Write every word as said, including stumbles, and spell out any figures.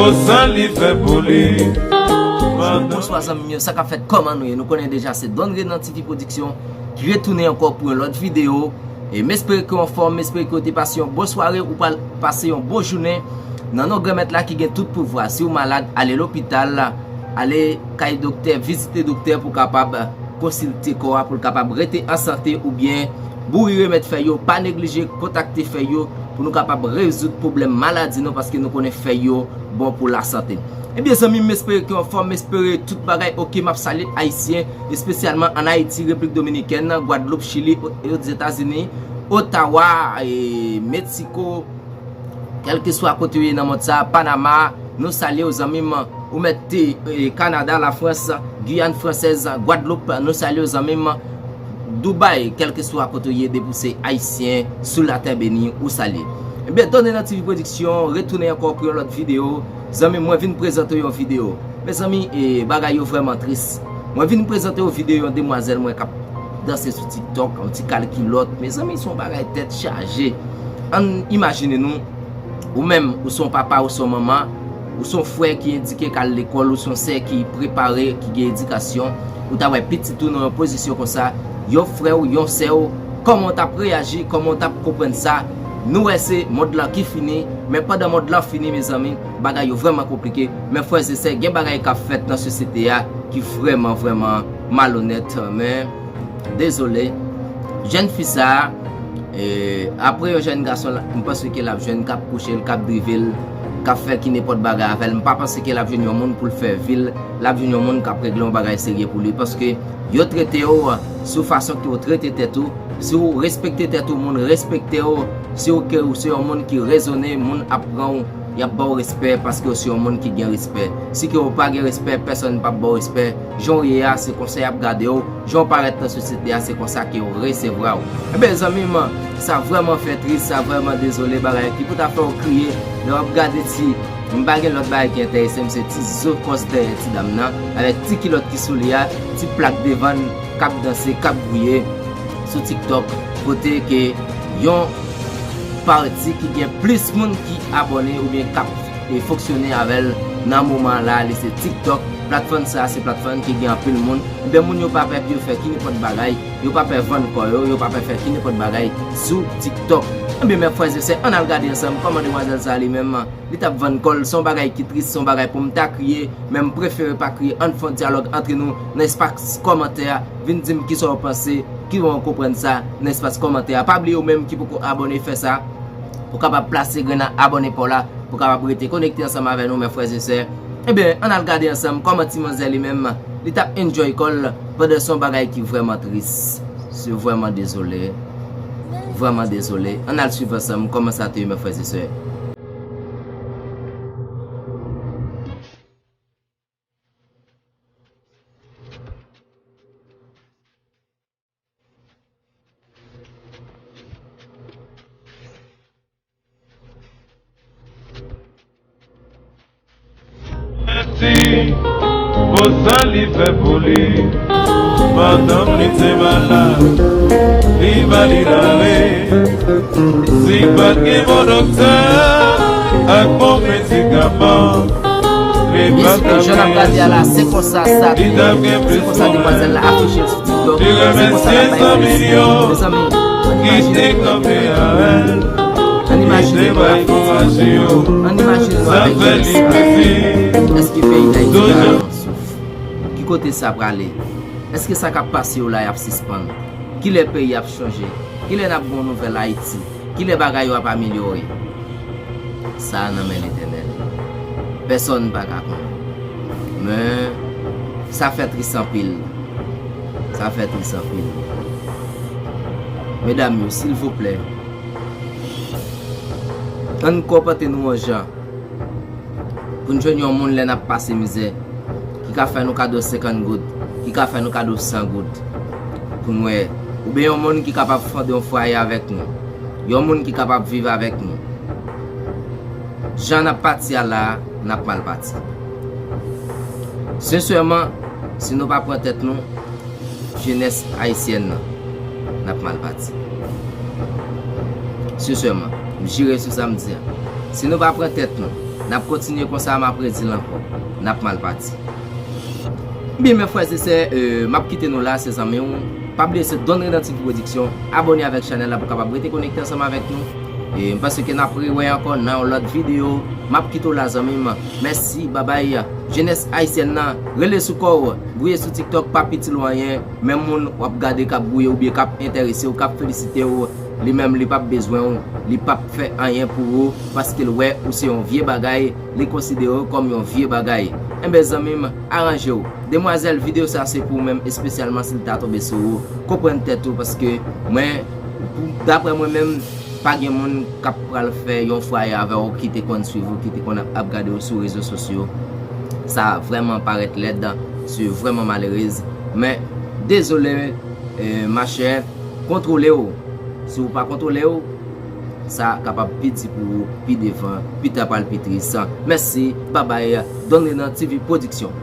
Sa li fè pou li. Bonswa zanmi m yo, sa k ap fèt, kòman nou ye? Nou konnen deja se Don Renan T V Production ki retounen ankò pou yon lòt videyo. E m espere ke w anfòm, m espere ke w te pase yon bon sware, ou pral pase yon bon jounen. Nan non Granmèt la ki gen tout pouvwa, si w malad, ale lopital, ale kay doktè, vizite doktè pou kapab konsilte kò a, pou l kapab rete an sante, oubyen bouri remèd fèy yo, pa neglije kontakte fèy yo pou nou kapab rezoud pwoblèm maladi nou, paske nou konnen fèy yo bon pou lasante. Ebyen zanmi m, m espere ke w anfòm, m espere tout bagay oke. M ap salye Ayisyen, espesyalman ann Ayiti, Repiblik Dominikèn, Gwadloup, Chili, O-, Ozetazini, Ottawa, e, Meksiko, kèlkeswa kote w ye nan mond sa, Panama, nou salye w zanmi m, ou mèt te, e, Kanada, Lafrans, Giyàn Fransèz, Gwadloup, nou salye w zanmi m, Dubai, kèlkeswa kote w ye, depi w se Ayisyen sou latè beni, ou salye. Ebyen, Don Renan T V Production retounen ankò pou yon lòt videyo. Zanmi m, mwen vin prezante w yon videyo. Mezanmi, e, bagay yo vrèman tris. Mwen vin prezante w videyo yon demwazèl mwen k ap danse sou TikTok, yon ti kal kilòt. Mezanmi, se yon bagay tèt chaje. Ann imajine nou, ou menm, ou se yon papa, ou se yon manman, ou se yon frè ki edike k al lekòl, ou se yon sè ki prepare, ki gen edikasyon, ou ta wè pitit ou nan yon pozisyon konsa, yon frè w, yon sè w, kòman w t ap reyaji, kòman w t ap konprann sa? Nou wè se mond lan ki fini, men pandan mond lan fini, mezanmi, bagay yo vrèman konplike. Men frè e sè, gen bagay k ap fèt nan sosyete a ki vrèman, vrèman malonèt, men dezole. Jèn fi sa a, e, apre yon jèn gason, m panse ke l ap jwenn k ap kouche l, k ap drive l, k ap fè ki nenpòt bagay avè l. M pa panse ke l ap jwenn yon moun pou l fè vi l, l ap jwenn yon moun k ap regle yon bagay serye pou li. Paske yo trete w sou fason ke w trete tèt ou. Si w respekte tèt ou, moun respekte w. Si w ke w se yon moun ki rezone, moun ap pran w, y ap ba w respè paske w se yon moun ki gen respè. Si ke w pa gen respè, pèsonn p ap ba w respè. Jan w ye a, se konsa y ap gade w. Jan w parèt nan sosyete a, se konsa ke yo resevwa w. Ebyen, zanmi m, sa vrèman fè tris, sa vrèman dezole, bagay ki pou ta fè w kriye. Lè w ap gade ti, m pa gen lòt bagay ki enterese m, se ti zo kòs dèyè ti dam nan, avèk ti kilòt ki sou li a, ti plak devan l, k ap danse, k ap gouye sou TikTok, kote ke yon pati ki gen plis moun ki abòne oubyen k ap, e, fonksyone avè l nan moman la, li se TikTok. Platfòm sa a se platfòm ki gen anpil moun. Ebyen, moun yo pa pè pou yo fè ki nenpòt bagay, yo pa pè vann kò yo, yo pa pè fè ki nenpòt bagay sou TikTok. Ebyen, mè frè e sè, ann al gade ansanm kòman demwazèl sa a li menm, li t ap vann kò l. Se yon bagay ki tris, se yon bagay pou m ta kriye, men m prefere pa kriye. Ann fè yon dyalòg antre nou nan espas kòmantè a. Vin di m kisa w panse, kijan w konprann sa nan espas kòmantè a. Pa bliye ou menm ki poko abòne, fè sa. Pou kapab plase grenn abòne pa w la, pou kapab rete konekte ansanm avè nou, mè frè e sè. Ebyen, ann al gade ansanm kòman ti manzè li menm, li t ap enjoy kò l pandan se yon bagay ki vrèman tris. Se vrèman dezole. Vrèman dezole. Ann al swiv ansanm kòman sa te ye, mè frè e sè. Mèsi pou sa li fè pou li. Pandan li te malad, li ba li lare. Si pa t gen bon doktè ak bon medikaman, li pa t ap reyaji. Li t ap gen plis moun. Li remèsye zanmi l yo ki te kanpe avè l, ki te bay kouraj yo. Sa fè li plezi. Toujou. Ki kote sa prale? Èske sa k ap pase yo la y ap sispann? Kilè peyi ap chanje? Kilè n ap gen yon nouvèl Ayiti? Kilè bagay yo ap amelyore? Sa nan men Letènèl. Pèsonn pa ka konnen. Men, sa fè tris anpil. Sa fè tris anpil. Medam yo, silvouplè, ann konpòte nou yon jan pou n jwenn yon moun lè n ap pase mizè, ki ka fè nou kado senkant goud, ki ka fè nou kado san goud, pou n wè, oubyen yon moun ki kapab fonde yon fwaye avèk nou, yon moun ki kapab viv avèk nou. Jan n ap pati a la a, n ap mal pati. Sensèman, si nou pa pran tèt nou, jenès ayisyèn nan, n ap mal pati. Sensèman, m jire sou sa m di a. Si nou pa pran tèt nou, N ap kontinye konsa, m ap redi l ankò. N ap mal pati. Byen, men frè e sè, euh, m ap kite nou la, se zanmi w. Pa bliye se Don Renan T V Production. Abòne avèk chanèl la pou w kapab rete konekte ansanm avèk nou. E m panse ke n ap rewè ankò nan yon lòt videyo. M ap kite w la, zanmi m. Mèsi, babay. Jenès ayisyèn nan, rele sou kò w, gouye sou TikTok, pa itil ou anyen. Men moun w ap gade k ap gouye oubyen k ap enterese w, k ap felisite w, li menm li p ap bezwen w, li p ap fè anyen pou ou, paske l wè ou se yon vye bagay, li konsidere w kòm yon vye bagay. Enben, zanmi m, aranje w. Demwazèl, videyo sa se pou ou menm espesyalman si l ta tonbe sou ou. Konprann tèt ou, paske mwen, pou, daprè mwen menm, pa gen moun k ap pral fè yon fwaye avè w ki te konn swiv ou, ki te konn ap, ap gade w sou rezo sosyo. Sa vrèman parèt lèd, se vrèman malerez. Men, dezole, eh, machè, kontwole w. Si w pa kontwole w, sa kapab pi di pou ou pi devan, pi ta pral pi tris. Mèsi, babay, Don Renan T V Production.